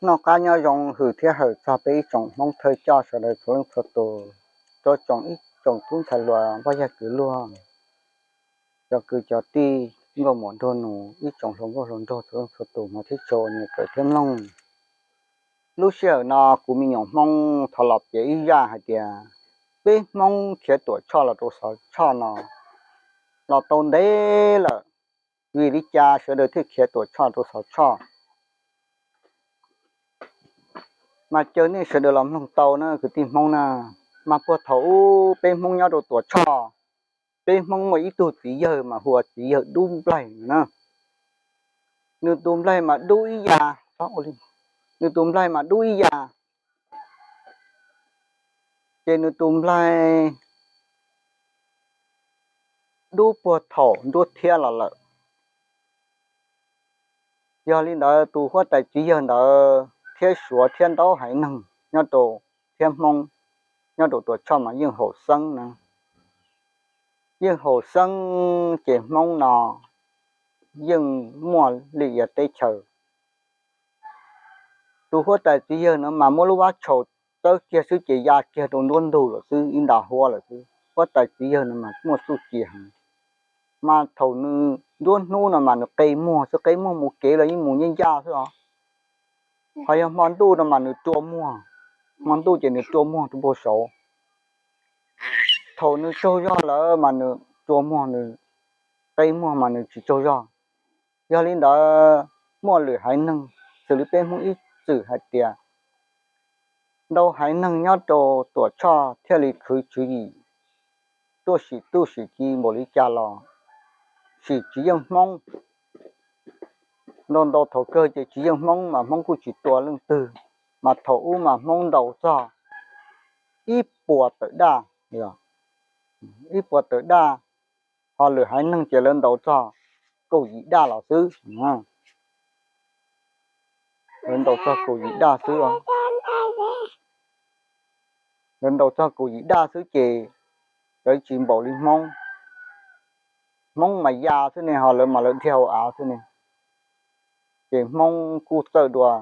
Noj qab nyob zoo, hwm thiab hawm txog peb ib tsoom Hmoob thawj coj sawv daws txhua leej txhua tus, rau tsoom ib tsoom tub ntxhais hluas, pog yawg kwv luag, cov kwv cov tij, nkauj muam nraug nus, ib tsoom hluas nkauj hluas nraug txhua leej txhua tus, hmov thiab tshua uas nyiam kawm thiab mloog. Lub sij hawm no kuv me nyuam Hmoob thov los piav ib zaj hais tias peb Hmoob khiav Tuam Tshoj los rau Xov Tshoj no los tau ntev lawm. Vim li cas sawv daws thiaj khiav Tuam Tshoj rau Xov Tshoj? Mas caw nej sawv daws los mloog tau na kwv tij Hmoob na. Mas puag thaum ub peb Hmoob nyob rau Tuam Tshoj, peb Hmoob muaj ib tug txiv yawg mas hu ua txiv yawg Dub Nplaig na. Nws tus nplaig mas dub ib yam, nws tus nplaig mas dub ib yam. Ces nws tus nplaig dub puag thaum nruab thiab los lawm. Yog li ntawd tus huab tais txiv yawg ntawd thiab Suav thiab ntau haiv neeg nyob rau, thiab Hmoob nyob rau Tuam Tshoj mas yeej haum xeeb na. Yeej haum xeeb ces Hmoob no yeej muaj li iav teb chaws. Tus huab tais txiv yawg no mas muab lub vab tshaus txawb kiag xwb ces ya kiag rau nruab ntug lawm xwb, ib nta huab lawm xwb. Huab tais txiv yawg no mas muaj txuj ci heev. Mas thaum nws nruab hnub no mas nws qe muag xwb, qe muag mus kev los yeej mus ncaj ncaj xwb os. Ho yog hmo ntuj no mas nws rua muag, hmo ntuj ces nws rua muag rau puag saud. Thaum nws tsaug zog lawm mas nws rua muag, nws qe muag mas nws tsis tsaug zog. Yog li ntawd muaj lwm haiv neeg xws li peb Hmoob ib txwm hais tias ntau haiv neeg nyob rau Tuam Tshoj thiaj li khwv tswv yim tuaj sim txuj sim ci npaum li cas los sim tsis yeej Hmoob. Ntau ntau thaum kawg ces tsis yeej Hmoob mas Hmoob kuj tsis tua leej twg. Mas thaum ub mas Hmoob ntaus txog ib puas tawm daj, ib puas tawm daj, ho lwm haiv neeg ces lawv ntaus txog kaum yim daj los xwb. Lawv ntaus txog kaum yim daj xwb. Lawv ntaus txog kaum yim daj xwb ces lawv tsis npaum li Hmoob. Hmoob mas ya xwb ne, ho lawv mas lawv dhia hauv av xwb ne. Ces Hmoob kuj txawj dua.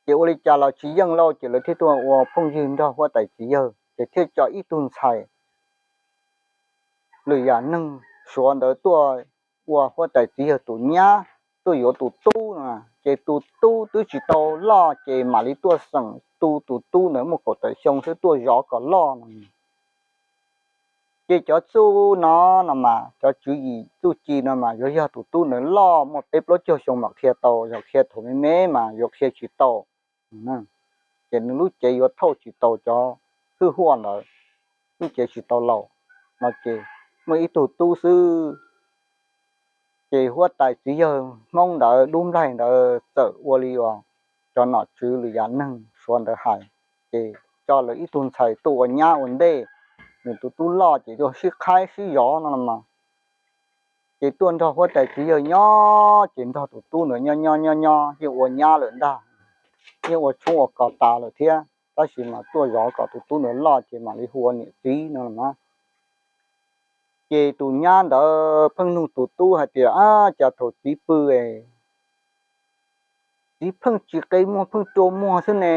Ces ua li cas los tsis yeej lauj, ces lawv thiaj tuaj ua phooj ywg nrog huab tais txiv yawg, ces thiaj tso ib tug ntxhais lwm yam neeg Suav ntawd tuaj ua huab tais txiv yawg tus nyab, tuaj yuav tus tub no. Ces tus tub twb tsis tau loj ces mam li tuaj xeem tu tus tub ntawd muaj kaum tawm xyoo xwb tuaj zov kom loj no. Ces cov txuj no no mas, cov tswv yim txuj ci no mas yuav yog tus tub ntawd loj muaj peb plaub caug xyoo mam qhia tau, yog qhia thaum me me mas yuav qhia tsis tau. Ces nws lub cev yuav thauj tsis tau cov hwj huaj ntawd, lub cev tsis tau laus no ces muaj ib tug tub xwb. Ces huab tais txiv yawg Hmoob ntawd, Dub Nplaig ntawd txawm ua li uas cov nom tswv lwm yam neeg Suav ntawd hais, ces tso lawv ib tug ntxhais tuaj ua nyab ua ntej, nws tus tub loj ces tuaj sib qhaib sib zov no los mas. Ces tuaj nrog huab tais txiv yawg nyob, ces nrog tus tub ntawd nyob nyob nyob nyob yeej ua nyab lawm ntag, yeej ua tshoob ua kos tas lawm thiab, tab sis mas tuaj zov kom tus tub ntawd loj ces mam li hu ua niam txiv no los mas. Ces tus nyab ntawd pheej nug tus tub hais tias, Ab, cas thaum txiv pw es txiv pheej tsis qe muag, pheej rua muag xwb ne,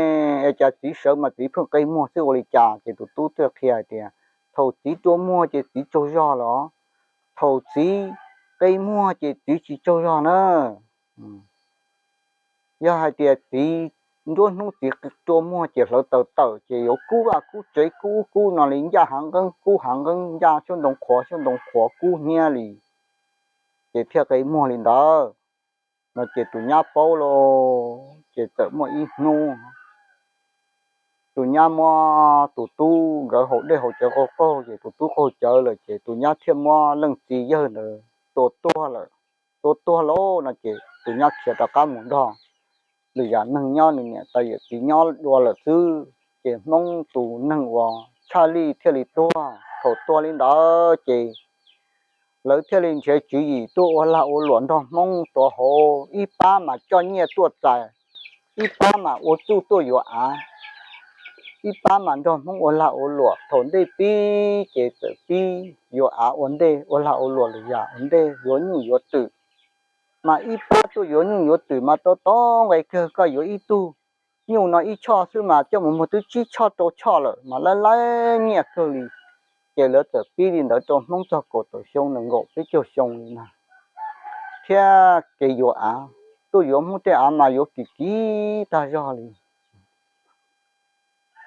es cas txiv sawv mas txiv pheej qe muag xwb ua li cas? Ces tus tub thiaj qhia hais tias, Thaum txiv rua muag ces txiv tsaug zog los, thaum txiv qe muag ces txiv tsis tsaug zog na. Yog hais tias txiv, nruab hnub txiv rua muag ces hlawv taws tawm ces yuav kub vaj kub tsev, kub ub kub no li, ncaj hav nqeeb kub hav nqeeb, ncaj xyoob ntoo qhuav xyoob ntoo qhuav, kub hnyiab li, ces thiaj qe muag li ntawd no. Ces tus nyab paub lauj, ces txawm muaj ib hnub tus nyab muab tus tub nkawd haus dej haus cawv qaug qaug, ces tus tub qaug cawv lawm ces tus nyab thiaj muab leej txiv yawg ntawd tua tuag lawm. Tua tuag lauj no ces tus nyab khiav rov qab mus nrog lwm yam neeg nyob, nws niam tais yawm txiv nyob dua lawm xwb. Ces Hmoob tus neeg uas tshaj lij thiaj li tuag. Thaum tuag li ntawd ces lawv thiaj li nrhiav tswv yim tuaj ua lag ua luam nrog Hmoob tuav hauv, ib pab mas coj nyiaj tuaj txais, ib pab mas ua txuj tuaj yuav av, ib pab mas nrog Hmoob ua lag ua luam. Thaum ntej pib ces txawm pib yuav av ua ntej, ua lag ua luam lwm yam ua ntej, yuav nyuj yuav twm. Mas ib pab tuaj yuav nyuj yuav twm mas tau tau nqe kawg, koj yuav ib tug nyuj no ib choj xwb mas coj mus muag twb tsib choj rau choj lawm mas lawv lawv nyiaj kawg li. Ces lawv txawm pib li ntawd rau Hmoob txog kaum tawm xyoo nees nkaum peb caug xyoo li na, thiab kev yuav av, tuaj yuav Hmoob tej av mas yuav kim kim tag zog li.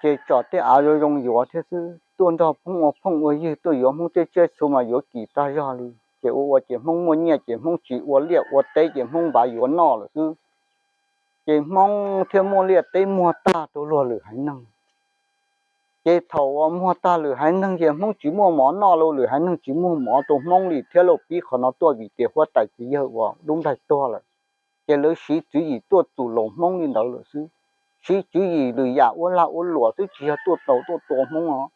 Ces tsom tej av zoo zoo yuav thiab xwb, tuaj nrog Hmoob ua phooj ua ywg, tuaj yuav Hmoob tej tsiaj txhu mas yuav kim tag zog li. Ces ua ua ces Hmoob muaj nyiaj ces Hmoob tsis ua liaj ua teb ces Hmoob npav yuav noj lawm xwb. Ces Hmoob thiaj muaj liaj teb muag tag rau luag lwm haiv neeg. Ces thaum uas muag tag lwm haiv neeg ces Hmoob tsis muaj mov noj los lwm haiv neeg tsis muaj mov rau Hmoob li thiab lauj. Pib qhov no tuaj vim tias huab tais txiv yawg uas dub nraig tuag lawm, ces lawv siv tswv yim tuaj txuj laus Hmoob li ntawd lawm xwb. Siv tswv yim lwm yam ua lag ua luam xwb tsis yog tuaj tau tuaj tua Hmoob os,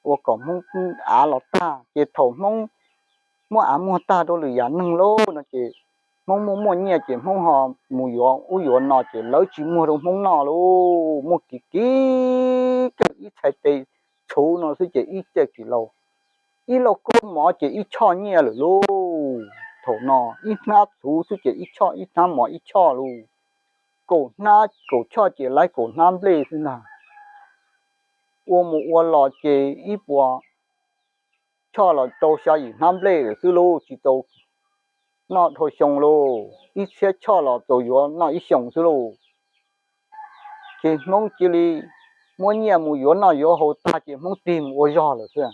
ua kom Hmoob av los tag. Ces thaum Hmoob muab av muag tag rau lwm yam neeg lauj no ces Hmoob muaj muaj nyiaj ces Hmoob ho mus yuav ub yuav no ces lawv tsis muag rau Hmoob noj lauj. Muaj kim kim kawg, ib txhais tes txhuv no xwb ces ib txhais tsis lauj, ib lauj kaub mov ces ib choj nyiaj lawm lauj. Thaum no ib hnab txhuv xwb ces ib choj, ib hnab mov ib choj lauj. Kaum hnab kaum choj ces lawv kaum hnab nplej xwb ntag. Ua mus ua los ces ib puas choj los rau xya yim hnab nplej lawm xwb lauj, tsis tau noj dhau xyoo lauj, ib txhiab choj los txaus yuav noj ib xyoos xwb lauj. Ces Hmoob cia li muab nyiaj mus yuav noj yuav haus tag ces Hmoob tig mus ua zog lawm xwb.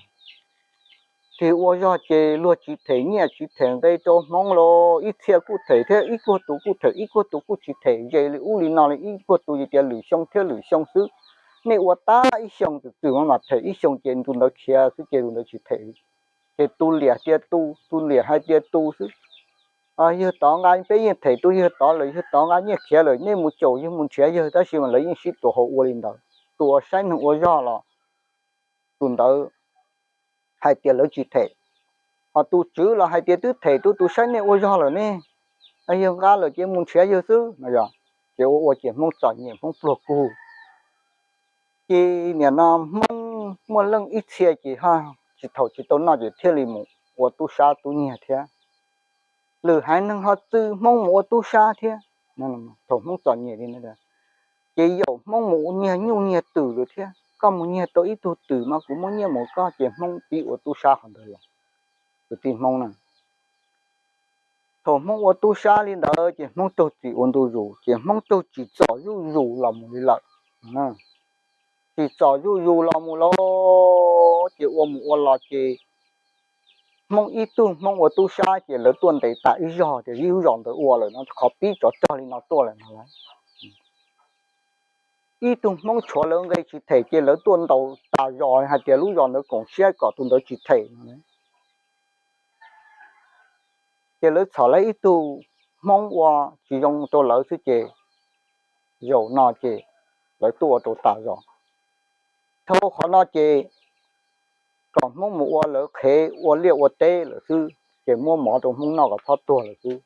Tig ua zog ces luag tsis them nyiaj tsis them nqe rau Hmoob los ib txhia kuj them thiab ib kuag tus kuj them ib kuag tus kuj tsis them, ze li ub li no li ib kuag tus tias lwm xyoo thiab lwm xyoo xwb. Nej ua tag ib xyoos twm twm mas them ib xyoos ces tus ntawd khiav xwb ces tus ntawd tsis them li. Ces tus liam tias tus, tus liam hais tias tus xwb. Yawg tod nqa, peb yeej them tus yawg tod lawm, yawg tod nqa nyiaj khiav lawm, nej mus caum yawg mus nrhiav yawg, tab sis mas lawv yeej sib tua hauv ua li ntawd. Tus uas saib neeg ua zog los tus ntawd hais tias lawv tsis them, ho tus tswv los hais tias twb them rau tus saib nej ua zog lawm ne, yawg nqa lawm ces mus nrhiav yawg xwb no yog. Ces ua ua ces Hmoob txom nyem Hmoob pluag kug. Ces nim no Hmoob muaj leej ib txhia ces ho tsis thaum tsis tau noj ces thiaj li mus ua tub sab tub nyiag thiab. Lwm haiv neeg ho txwm Hmoob mus ua tub sab thiab. Thaum Hmoob txom nyem li no, ces yaum Hmoob mus nyiag nyuj nyiag twm lawm thiab. Koj mus nyiag tau ib tug twm mas kuv muab nyiaj mus koj, ces Hmoob pib ua tub sab qhov ntawd los. Tus tij Hmoob na, thaum Hmoob ua tub sab li ntawd ces Hmoob raug txim ua ntu zus, ces Hmoob raug tsim txom zuj zus los mus li lawm. Tsim txom zuj zus los mus lauj, ces ua mus ua los ces Hmoob ib tug Hmoob ua tub sab ces lawv tuaj ntes tas ib zog, ces ib lub zos ntawd ua lawm no, qhov pib tsov rog li no tuaj lawm no lauj. Ib tug Hmoob tshuav lawv nqe tsis them ces lawv tuaj ntaus tas zos hais tias lub zos ntawd koom siab kom tus ntawd tsis them no. Ces lawv txhom lawv ib tug Hmoob ua tsis zoo rau lawv xwb ces zaum no ces lawv tuaj ua rau tas zos. Dhau qhov no ces kom Hmoob mus ua lawv qhev ua liaj ua teb lawm xwb, ces muab mov rau Hmoob noj kom txhob tuag lawm xwb.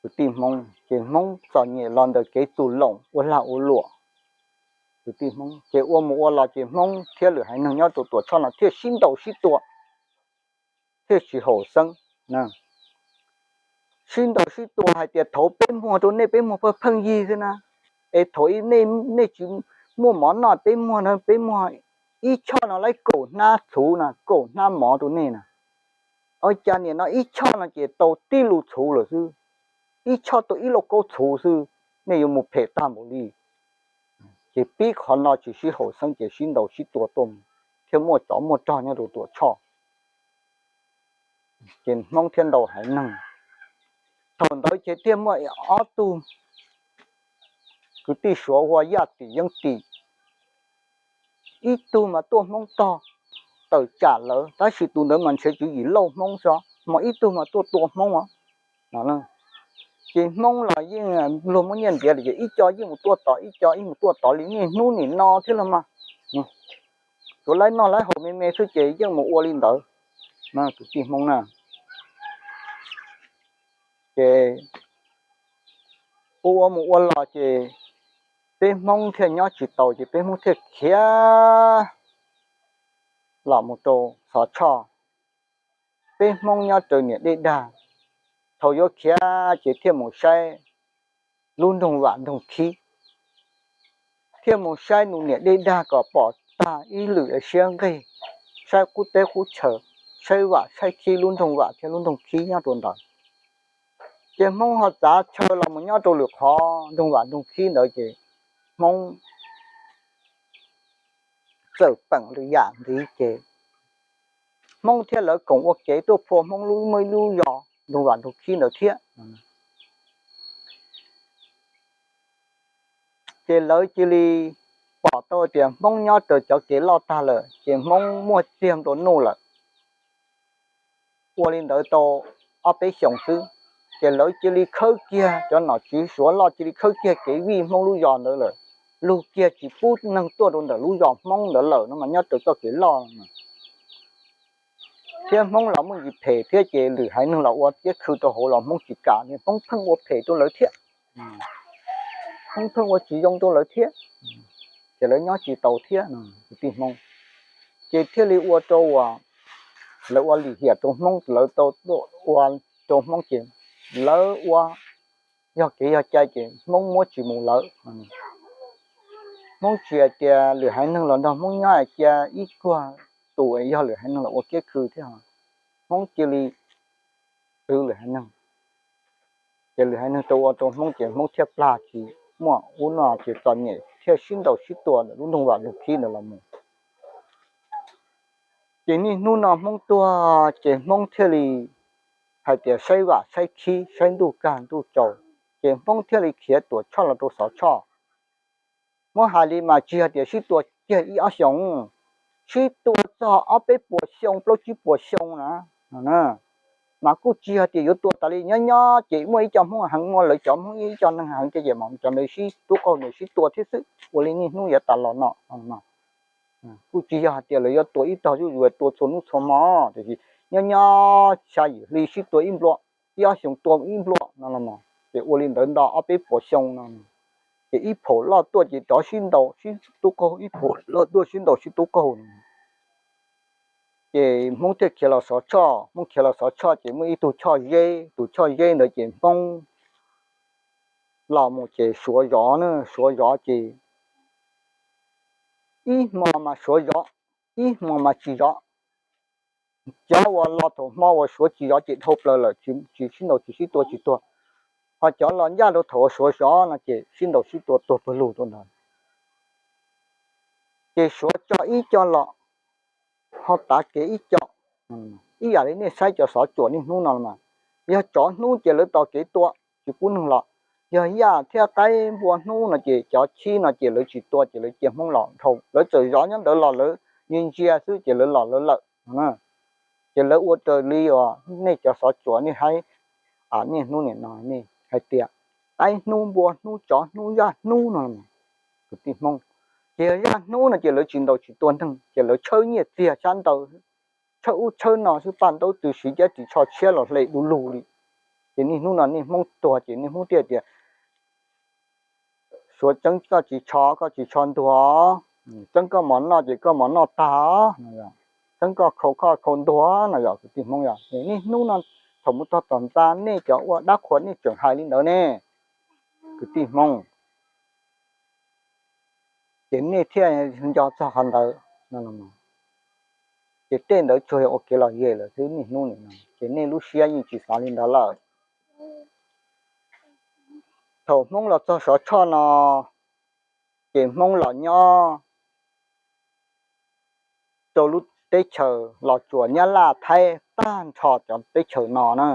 Kwv tij Hmoob, ces Hmoob txom nyem los ntawm kev txuj loos ua lag ua luam. Kwv tij Hmoob, ces ua mus ua los ces Hmoob thiab lwm haiv neeg nyob rau Tuam Tshoj no thiaj sib ntaus sib tua, thiaj tsis haum xeeb. Sib ntaus sib tua hais tias thaum peb muag rau nej peb muag pheej pheej yig xwb na, es thaum nej tsis muaj mov noj peb muag no peb muag ib choj no lawv kaum hnab txhuv na, kaum hnab mov rau nej na. Ua cas nim no ib choj no ces tau tib lus txhuv lawm xwb, ib choj tau ib lauj kaub txhuv xwb, nej yuav mus phem tag npaum li. Ces pib qhov no tsis sib haum xeeb ces sib ntaus sib tua tuaj, thiaj muaj tsov muaj rog nyob rau Tuam Tshoj. Ces Hmoob thiaj ntaus haiv neeg. Thaum ntawd ces thiaj muaj ob tug kwv tij Suav hu ua Yaj Tim Yeeb Tim. Ib tug mas tuaj Hmoob tog tawm tsam lawv, tab sis tus ntawd mas nrhiav tswv yim lauj Hmoob xwb, hos ib tug mas tuaj tua Hmoob os. Ces Hmoob los yeej luag muab nyiaj ntiav lawm ces ib co yeej mus tuaj tod, ib co ib mus tuaj tod li niaj hnub nim no thiab los mas. Tsuav lawv noj lawv haus me me xwb ces yeej mus ua li ntawd. Kwv tij Hmoob na, ces ua ua mus ua los ces peb Hmoob thiaj nyob tsis tau ces peb Hmoob thiaj khiav los mus rau Xov Tshoj. Peb Hmoob nyob raws niam dej dag, thaum yuav khiav ces thiaj mus saib lub nroog Vam Nroog Khib. thiaj mus saib nws niam dej dag kom pom tag ib lwm siab nqig, saib qub teb qub chaw, saib vam saib khib lub nroog vam thiab lub nroog khib nyob rau ntawd. Ces Hmoob ho txav chaw los mus nyob rau lwm qhov nroog vam nroog khib ntawd ces Hmoob txawm peem lwm yam ntxiv ces Hmoob thiab lawv koom ua kev tuaj phua Hmoob lub muaj ib lub zos nroog vam nroog khib ntawd thiab. Ces lawv cia li pom tau tias Hmoob nyob raws cov kev loj tag lawm ces Hmoob muaj txiag nplua nuj lawm. Ua li ntawd tau ob peb xyoos xwb, ces lawv cia li khawb kiag, cov nom tswv Suav loj cia li khawb kiag kev vij Hmoob lub zos ntawd lawm, lug kiag tsis pub neeg tuaj rau ntawm lub zos Hmoob ntawd lawm no mas nyob raws txoj kev loj no. Thiab Hmoob los muaj ntsis phem thiab ces lwm haiv neeg los ua kiab khw rau hauv los Hmoob tsis kam, Hmoob pheej ua phem rau lawv thiab. Hmoob pheej ua tsis zoo rau lawv thiab, ces lawv nyob tsis tau thiab no kwv tij Hmoob. Ces thiaj li ua rau uas lawv ua lim hiam rau Hmoob, lawv tau ua rau Hmoob ces lawv ua yog kev yog cai ces Hmoob muab tsis mus lawm. Hmoob tsis hais tias lwm haiv neeg los nrog Hmoob nyob, hais cia ib kuag tus yog lwm haiv neeg los ua kiab khw thiab, Hmoob cia li twv lwm haiv neeg. Ces lwm haiv neeg tau ua rau Hmoob ces Hmoob thiaj plag tsis muaj ub no ces txom nyem thiaj sib ntaus sib tua ntawm lub nroog vam nroog khib ntawd los mus. Ces niaj hnub no Hmoob tuag ces Hmoob thiaj li hais tias saib vam saib khib saib ntuj kag ntuj tsaus, ces Hmoob thiaj li khiav Tuam Tshoj los rau Xov Tshoj. Muab hais li mas tsis hais tias sib tua kiag ib ob xyoos, sib tua txog ob peb puas xyoo plaub tsib puas xyoo na. Mas kuj tsis hais tias yuav tua tas li, nyob nyob ces muaj ib co Hmoob heev, muaj lawv cov Hmoob ib co neeg heev ces mas cov ntawd sib tub qaug ntawd sib tua thiab xwb, ua li niaj hnub yav tas los no. Kuj tsis yog hais tias lawv yuav tua ib tog zuj zus tua txhua hnub txhua hmo, tiam sis nyob nyob xya yim hli sib tua ib nplua, ib ob xyoos tua ib nplua no los mas ces ua li ntawd nto ob peb puas xyoo no. Ces ib phaum loj tuaj ces rov sib ntaus sib tub qaug, ib phaum loj tuaj sib ntaus sib tub qaug no. Ces Hmoob thiaj khiav los Xov Tshoj, Hmoob khiav los Xov Tshoj ces muaj ib tug Tshoj Zeb, tus Tshoj Zeb ntawd ces Hmoob los mus ces Suav zov na, Suav zov ces ib hmo mas Suav zov, ib hmo mas tsis zov. Cov uas los thaum hmo uas Suav tsis zov ces dhau plaws lawm, tsis sib ntaus tsis sib tua tsis tuag. Ho cov los ncaj rau thaum uas Suav zov no ces sib ntaus sib tua tuag pawg lug rau ntawd. Ces Suav tso ib co los ho tav kev ib co. Ib yam li nej saib cov xov cuam niaj hnub no los mas, yog tsov hnub ces lawv tos kev tua tsis pub neeg los, yog yaj thiab qaib npua hnub no ces cov chib no ces lawv tsis tua ces lawv cia Hmoob los dhau, lawv txawm zov nyob ntawd los lawv ntsia ntsia xwb ces lawv los lawv lawm. Ces lawv ua raws li uas nej cov xov cuam nej hais niaj hnub nim no nej hais tias qaib hnub npua hnub tsov hnub zaj hnub no, kwv tij Hmoob, ces yog zaj hnub no ces lawv tsis ntaus tsis tua neeg ces lawv tshawb nyiaj txiag xyab ntawv, tshawb ub tshawb no xwb, paj ntaub tw siv cab ris tsho tshiab los hle du lug li. Ces niaj hnub no niaj Hmoob tuag ces niaj Hmoob thiaj tias Suav txeeb koj ris tsho, koj ris tsho ntuag, txeeb koj mov noj ces koj mov noj tag, txeeb koj khau koj khau ntuag no yog kwv tij Hmoob yog. Niaj hnub no thaum mus txog tom ntxa nej cov ua dab qhuas nej tseem hais li ntawd ne, kwv tij Hmoob. Ces nej thiaj nco txog qhov ntawd. Ces tej ntawd tsuas yog ua kev lom zem lawm xwb niaj hnub nim no, ces nej lub siab yeej tsis xav li ntawd lawm. Thaum Hmoob los txog Suav Tshoj no, ces Hmoob los nyob rau lub teb chaws Los Tsuas, Nyab Laj, Thaib, tag nrho cov teb chaws no na,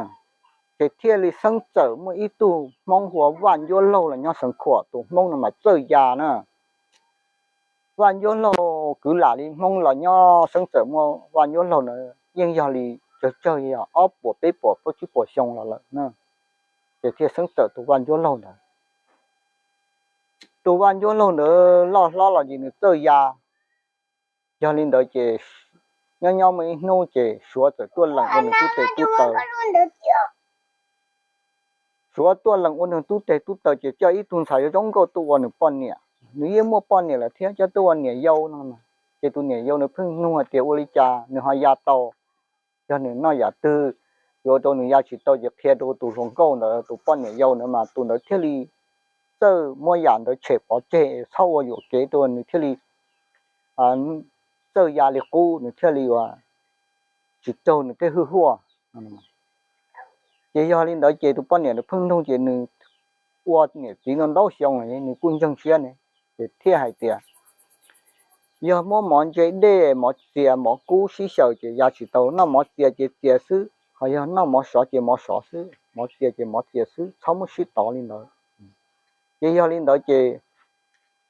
ces thiaj li xeeb txawm muaj ib tug Hmoob hu ua Vaj Ncuab Laug los nyob Xeev Khuam, tus Hmoob no mas txawj ya na. Vaj Ncuab Laug kwv lam li Hmoob los nyob xeeb txawm muaj Vaj Ncuab Laug na, yeej yog li tsawg tsawg yog ob puas peb puas plaub tsib puas xyoo los lawm na, ces thiaj xeeb txawm tus Vaj Ncuab Laug ntawd. Tus Vaj Ncuab Laug ntawd loj hlob los ces nws txawj ya. Yog li ntawd ces nyob nyob muaj ib hnub ces Suav txawm tuaj lees ua nws tub tes tub taw. Suav tuaj lees ua nws tub tes tub taw ces coj ib tug ntxhais zoo nkauj tuaj ua nws poj niam. Nws yeej muaj poj niam lawm thiab, coj tuaj ua niam yau no. Ces tus niam yau nws pheej nug hais tias ua li cas nws ho ya tau, yog nws noj yam twg, yuav ua rau nws ya tsis tau ces qhia rau tus hluas nkauj ntawd, tus poj niam yau ntawd mas tus ntawd thiaj li txawj muab yam ntawd tshem pov tseg, txhob ua yuam kev rau nws thiaj li txawj ya li qub, nws thiaj li uas tsis raug nws tej hwj huaj. Ces yog li ntawd ces tus poj niam nws pheej nug ces nws ua niam txiv ntau ntau xyoo lawm nws kuj ntseeg siab ne, ces thiaj hais tias yog muab mov ntse dej, mov txias, mov kub sib xyaws ces ya tsis tau, noj mov txias ces txias xwb, ho yog noj mov sov ces mov sov xwb, mov txias ces mov txias xwb, txhob muab sib tov li ntawd. Ces yog li ntawd ces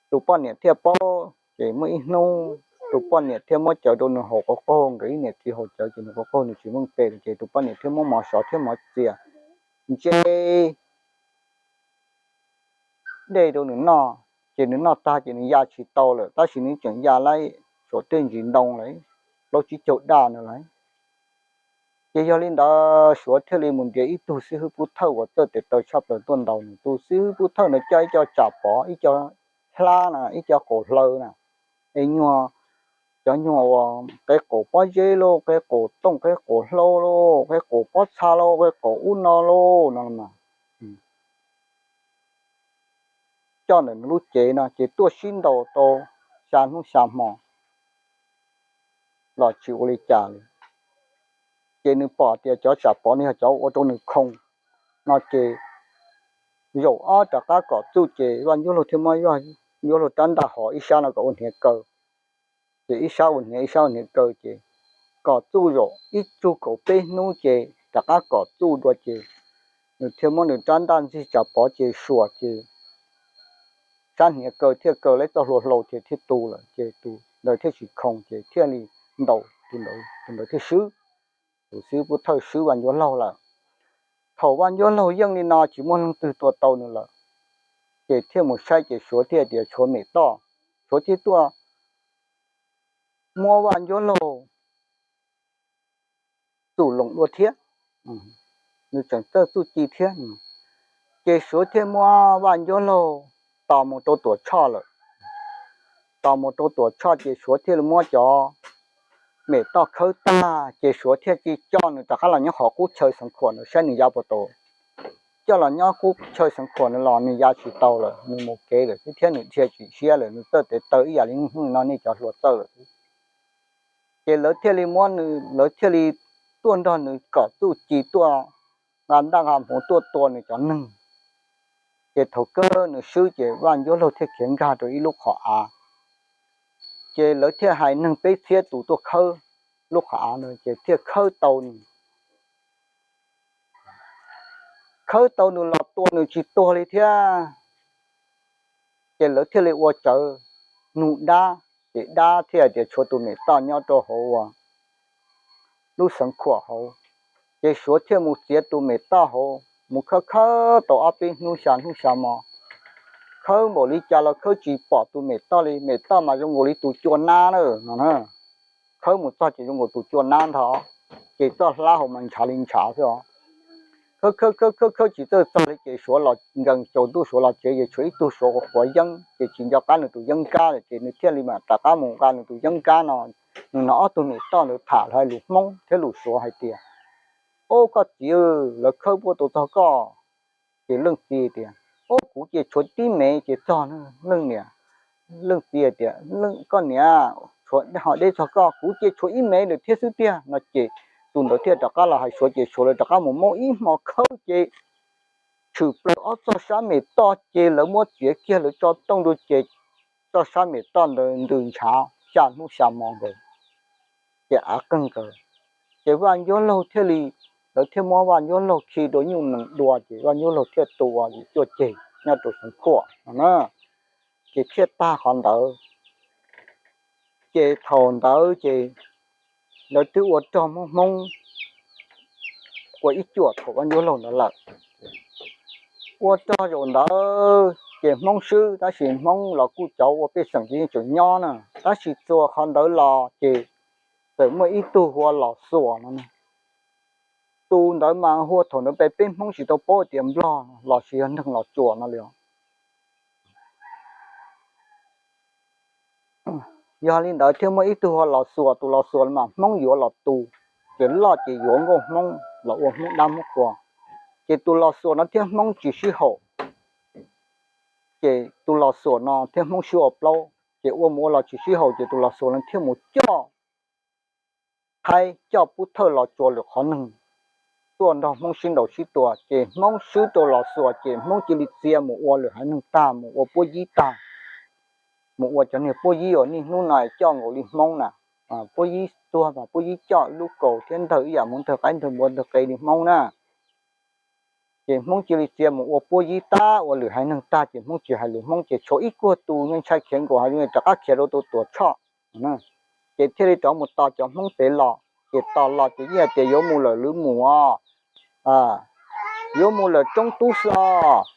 tus poj niam thiaj paub, ces muaj ib hnub tus poj niam thiaj muab cawv rau nws haus quav qaug, nkawd ib niam txiv haus cawv ces nws quav qaug nws tsis meej pem, ces tus poj niam thiaj muab mov sov thiab mov txias ntse dej rau nws noj, ces nws noj tag ces nws ya tsis tau lawm, tab sis nws tseem ya lawm saum tej ntsis ntoo lawm, plaub tsib caug daj no lawm. Ces yog li ntawd Suav thiaj li mus ntiav ib tug xib hwb pub thawj uas txawj tes taw tshaj plaws tuaj ntaus nws. Tus xib hwb pub thawj ntawd coj ib co tsam pov, ib co hlab na, ib co qaum hlaws na, es nyuag, cov nyuag uas qe qaum pob zeb lauj, qe qaum tooj, qe qaum hlau lauj, qe qaum pob txha lauj, qe qaum ub no lauj no mas coj ntawm nws lub cev no ces tuaj sib ntaus tau xya hnub xya hmo los tsis ua li cas li. Ces nws pom tias cov tsam pov no yog cov ua rau nws khoo no ces zaum ob rov qab kom txuj ces Vaj Ncuab Laug thiaj muab Vaj Ncuab Laug rab ntaj hov ib sab no kom ua hniav kaw, ces ib sab ua hniav ib sab ua hniav kaw ces kom txuj zaum ib tsug kaum peb hnub ces rov qab kom txuj dua ces nws thiaj muab nws rab ntaj ntxig tsam pov ces suam ces sab hniav kaw thiaj kaw lawv txoj hlua hlau ces thiaj tu lawm ces tus ntawd thiaj tsis khoo ces thiaj li ntaus tus ntawd, tus ntawd thiaj swb. Tus xib hwb pub thawj swb Vaj Ncuab Laug lawm. Thaum Vaj Ncuab Laug yeej li no tsis muaj leej twg tua tau nws lawm, ces thiaj mus saib ces Suav thiaj tias tshuav mem toj, Suav thiaj tuaj muab Vaj Ncuab Laug txuj loo dua thiab. Nws tseem txawj txuj ci thiab. Ces Suav thiaj muab Vaj Ncuab Laug tos mus rau Tuam Tshoj lawm. Tos mus rau Tuam Tshoj ces Suav thiaj li muab cov mem toj khawb tag ces Suav thiaj li coj nws rov qab los nyob qhov qub chaw Xeev Khuam ntawd saib nws ya puas tau. Coj los nyob qub chaw Xeev Khuam ntawd los nws ya tsis tau lawm, nws mus kev lawm xwb thiab nws dhia tsis siab lawm, nws txawj tes taw ib yam li niaj hnub no nej cov hluas txawj lawm xwb. Ces lawv thiaj li muab nws, lawv thiaj li tuaj nrog nws kom txuj ci tuaj nqa ntaj nqa hmuv tuaj tua nws cov neeg. Ces thaum kawg nws swb ces Vaj Ncuab Laug thiaj khiav nkag rau ib lub qhov av. Ces lawv thiaj hais neeg peb txhiab tus tuaj khawb lub qhov av ntawd ces thiaj khawb tau nws. Khawb tau nws los tua nws tsis tuag li thiab. Ces lawv thiaj li ua tsawv nug dab, ces dab thiaj tias tshuav tus mem toj nyob rau hauv uas lub Xeev Khuam hauv. Ces Suav thiaj mus txiav tus mem toj hauv mus khawb khawb tau ob peb hnub xya hnub xya hmo. Khawb npaum li cas los khawb tsis pom tus mem toj li, mem toj mas zoo nkaus li tus cua nab na no. Khawb mus txog ces zoo nkaus tus cua nab ntag, ces txoj hlab hauv mas ntshav li ntshav xwb os. Khawb khawb khawb khawb khawb tsis txawj txog li ces Suav los nkees tsaus ntuj Suav los tsev ces tshuav ib tug Suav quav quav yeeb ces tsis nco qab nws tus yeeb kab lawm ces nws thiaj li mam rov qab mus nqa nws tus yeeb kab no. Nws hnov ob tug mem toj ntawd tham hais lus Hmoob thiab lus Suav hais tias, Ob koj txiv, lawv khawb puab tau txog koj. Ces leej txiv tias, Ob kuv ces tshuav tib mev ces txog. Leej niam, leej txiv tias, Koj niam, tshuav ho deb txog koj, kuv ces tshuav ib mev lawm thiab xwb tiag no. Ces tus ntawd thiaj rov qab los hais Suav ces Suav lawv rov qab mus maub ib hmo khawb ces tshwm plaws ob txoj sab mem toj ces lawv muab txiav kiag lawv tso tooj dua ces txoj sab mem toj ntawd ntws ntshav xya hnub xya hmo nkaus, ces av qeeg nkaus. Ces Vaj Ncuab Laug thiaj li, lawv thiaj muab Vaj Ncuab Laug khi dua nyuj nees dua ces Vaj Ncuab Laug thiaj tu ua yim cuaj ceg nyob rau Xeev Khuam no na. Ces thiaj tag qhov ntawd. Ces thaum ntawd ces lawv twb ua rog muab Hmoob ua ib cuam thaum Vaj Ncuab Laug ntawd lawm. Ua rog zaum ntawd ces Hmoob swb tab sis Hmoob los kuj cov ua pej xeem ces yeej tseem nyob na, tab sis txuas qhov ntawd los ces txawm muaj ib tug hu ua Los Xuas no. Tus ntawd mas hu ua thaum ntawd peb Hmoob tsis tau paub tias Nplog los sis yog neeg Los Tsuas no li os. Yog li ntawd thiaj muaj ib tug hu ua Los Xuas, tus Los Xuas mas Hmoob yuav los tu, ces loj ces yuav nkauj Hmoob los ua Hmoob dab Hmoob qhua. Ces tus Los Xuas no thiab Hmoob tsis sib haum. Ces tus Los Xuas no thiab Hmoob sib ua plaub, ces ua mus ua los tsis sib haum, ces tus Los Xuas no thiaj mus coj Thaib, coj Pub Thawj Los Tsuas lwm qhov neeg tuaj nrog Hmoob sib ntaus sib tua, ces Hmoob swb rau Los Xuas, ces Hmoob cia li txia mus ua lwm haiv neeg tag, mus ua puab yib tag, mus ua cov niag puab yib uas niaj hnub no coj nkaus li Hmoob na. Puab yib tuag mas puab yib coj lub kaus thiab ntawg ib yam mus ntawg qaib ntawg npua ntawg qe li Hmoob na. Ces Hmoob cia li txia mus ua puab yib tag, ua lwm haiv neeg tag, ces Hmoob tsis hais lus Hmoob, ces tshuav ib kuag tus ntshai khiav nkaus hav zoov rov qab khiav rau tus Tuam Tshoj. Ces thiaj li rov mus tos cov Hmoob pem los, ces tos los ces yeej hais tias yuav mus lawm lawv mus os, yuav mus lawm roob Tub Xos,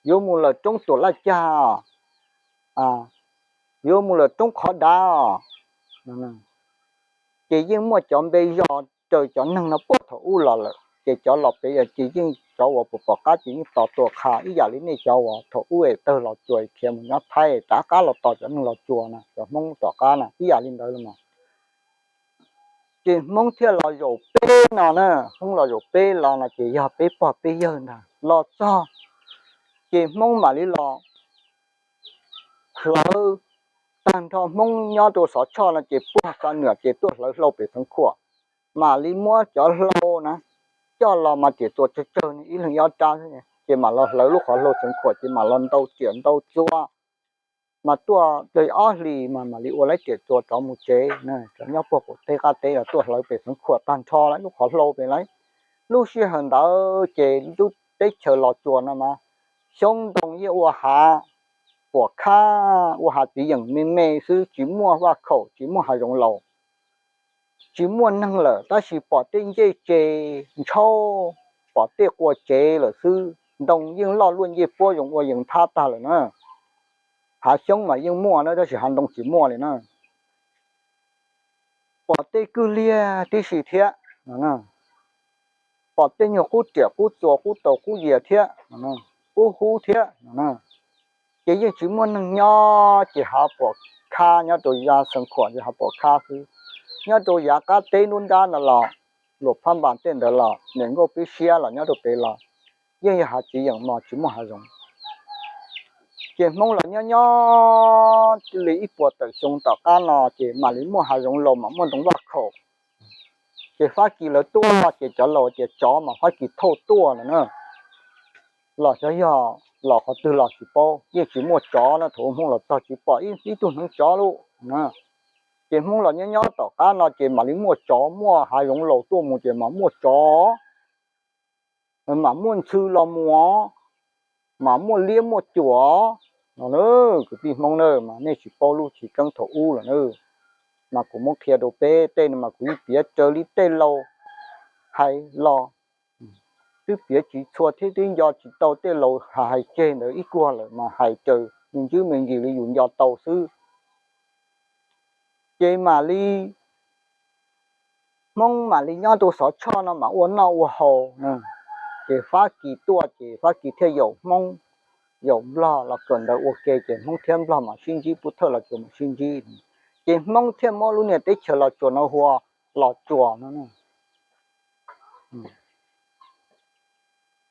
yuav mus lawm roob Tuam Laj Cag, yuav mus lawm roob Qhov Dav. Ces yeej muaj cov npe zos raws cov neeg no puag thaum ub los lawm, ces cov los pem ces yeej cov uas pom pom qab ces yeej tos tua qha ib yam li nej cov uas thaum ub es tawg Los Tsuas khiav mus nyob Thaib rov qab los tos cov neeg Los Tsuas na, cov Hmoob tom qab na, ib yam li ntawd los mas. Ces Hmoob thiaj los zaum peb no na, Hmoob los zaum peb los no ces yog peb pog peb yawg ntag los txog, ces Hmoob mam li los hlawv tag nrho Hmoob nyob rau Xov Tshoj no ces puag Xov Nwm ces tuaj hlawv hlau pem Xeev Khuam, mam li muab cov hlau na coj los mas riam txuas tsawg tsawg ib leeg ib ob rab, ces mam los hlawv lub qhov hlau Xeev Khuam ces mam los ntau riam ntau txuas, mas tuaj li ob hlis mas mam li ua lawv riam txuas rov mus tsev. Cov nyob puag qaum teb qab teb los tuaj hlawv pem Xeev Khuam tag nrho lawv lub qhov hlau pem lawv. Lub sij hawm ntawd ces lub teb chaws Los Tsuas no mas xyoob ntoo yeej ua hav puam khab, ua hav txiv yeem me me xwb, tsis muaj vaj khaum, tsis muaj hav zoov laus, tsis muaj neeg lawm, tab sis pom tej ncej tsev ntshauv, pom tej qua tsev lawm xwb. Ntoo yeej loj luaj ncej puab zoo ua yees thab tag lawm na. Hav xyoob mas yeej muaj na, tab sis hav ntoo tsis muaj li na. Pom tej kwj liag tib si thiab, pom tej nyuag qub riam qub txuas qub taus qub yias thiab, qub hub thiab. Ces yeej tsis muaj neeg nyob, ces hav puam khab nyob rau yav Xeev Khuam ces hav puam khab xwb. Nyob rau yav qab teb nruab nrab no los, Luam Phab Npas tej ntawd los, Niam Nkauj Peb Siab los nyob rau pem los, yeej yog hav txiv yeem mos tsis muaj hav zoov. Ces Hmoob los nyob nyob li ib puas tawm xyoo tom qab no ces mam li muaj hav zoov laus mam muaj ntoo vaj khaum. Ces Fab Kis lawv tuaj ces cov laus tias tsov mas Fab Kis thauj tuaj no na. Los xyov yog los qhov twg los tsis paub, yeej tsis muaj tsov na, thaum ub Hmoob los txog tsis pom ib tug hneev tsov lawm na. Ces Hmoob los nyob nyob tom qab no ces mam li muaj tsov, muaj hav zoov laus tuaj mus ces mam muaj tsov, mam muaj ntxhw los mus, mam muaj liab muaj cuam no. Kwv tij Hmoob na, mas nej tsis paub lub chiv keeb thaum ub lawm na, mas kuv muab qhia rau peb tej no mas kuv yeej piav raws li tej laus hais los, twb piav tsis txhua thiab twb nco tsis tau tej laus hais tseg ntawd ib kuag lawm mas hais raws me ntsis me ntsis li yus nco tau xwb. Ces mam li, Hmoob mam li nyob rau Xov Tshoj no mam ua noj ua haus. Ces Fab Kis tuaj ces Fab Kis thiaj yaum Hmoob, yaum Nplog los kawm ntawv ua ke ces Hmoob thiab Nplog mam sib ntsib, Pub Thawj Los Tsuas mam sib ntsib. Ces Hmoob thiaj muab lub niag teb chaws Los Tsuas no hu ua Los Tsuas no.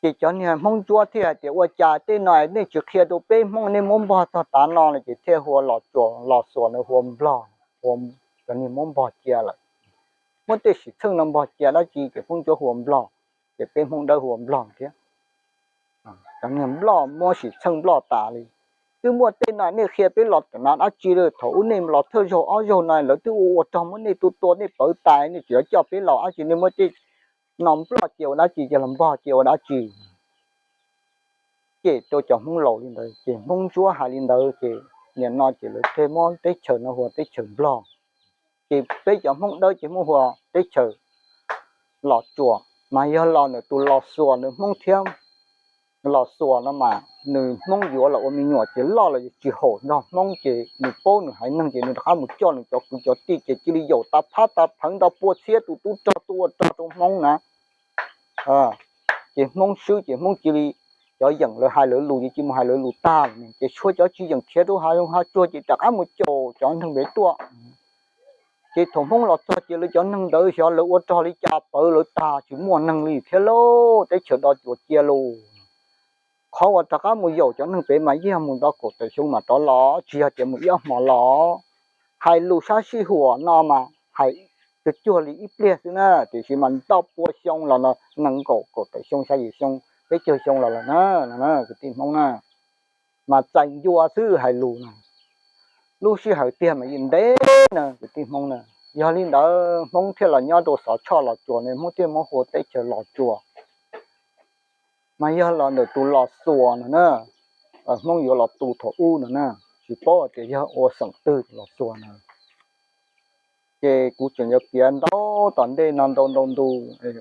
Ces cov niag Hmoob Ntsuab thiaj hais tias ua cas tej no nej tsis qhia rau peb Hmoob, nej muab npog txog tav no no ces thiaj hu ua Los Tsuas, Los Xuas no hu ua Nplog, cov niag muab npog cia lawm. Muab tej sim txheej no npog cia dab tsi ces Hmoob Ntsuab hu ua Nplog, ces peb Hmoob Dawb hu ua Nplog thiab. Cov niag Nplog muab sim txheej Nplog tas li. Twb muaj tej no nej qhia peb los tam no dab tsi lawm, thaum ub nej los thawj zaug ob zaug no lawv twb ua ua rog muab nej tua tua nej pawv tas, nej tseem yuav coj peb los dab tsi, nej muab tej no Nplog cia ua dab tsi, cia los npog cia ua dab tsi. Ces rau cov Hmoob laus li ntawd ces Hmoob Ntsuab hais li ntawd ces nim no ces lawv thiaj muab teb chaws no hu ua teb chaws Nplog. Ces peb cov Hmoob Dawb ces muab hu ua teb chaws Los Tsuas, mas yog los ntawm tus Los Xuas ntawd Hmoob thiab. Los Xuas no mas nws Hmoob yuav los ua me nyuam ces loj los yuav tsis haum nrog Hmoob ces nws paub nws haiv neeg ces nws rov qab mus coj nws cov kwv cov tij ces cia li yaum tas phab tas pheev nto pua txhiab tus tub rog tuaj ua rog rau Hmoob na. Ces Hmoob swb ces Hmoob cia li, cov yeem lawv hais lawv lus ces cia mus hais lawv lus tag, ces tshuav cov tsis yeem khiav rau hav zoov hav tsuag ces rov qab mus caum cov neeg pem tuaj. Ces thaum Hmoob los txog ces lawv cov neeg ntawd xyov lawv ua rog li cas pawv lawv tag tsis muaj neeg li thiab lauj, teb chaws do cuav cia lawm. Qhov uas rov qab mus yaum cov neeg pem mas yeej yog mus ntau kaum tawm xyoo mas rov los, tsis yog tias mus ib ob hmo los. Hais lus sab sij huam no mas hais cuag cuag li ib pliag xwb na, tiam sis mas ntau pua xyoo los no, nees nkaum kaum tawm xyoo, xya yim xyoo, peb caug xyoo los lawm na, kwv tij Hmoob na. Mas txais ncua xwb hais lus na, lub sij hawm tiag mas yeej ntev na kwv tij Hmoob na. Yog li ntawd Hmoob thiaj los nyob rau Xov Tshoj Los Tsuas ne, Hmoob thiaj muab hu ua teb chaws Los Tsuas. Mas yog los ntawm tus Los Xuas no na, Hmoob yuav los tu thaum ub no na, tsis paub hais tias yog ua xeem twg tus Los Xuas no. Ces kuv tseem yuav piav ntau tom ntej no ntau ntau ntu.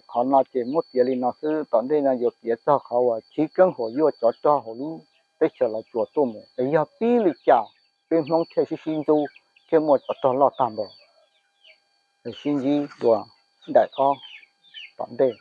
Qhov no ces muab piav li no xwb, tom ntej no yuav piav txog qhov uas Chiv Keeb Huas Yuaj cov rog hauv lub teb chaws Los Tsuas tuaj mus es yog pib li cas peb Hmoob thiaj sib sib ntxub thiaj muaj cov rog loj tag npaum. Sib ntsib dua daim ob tom ntej.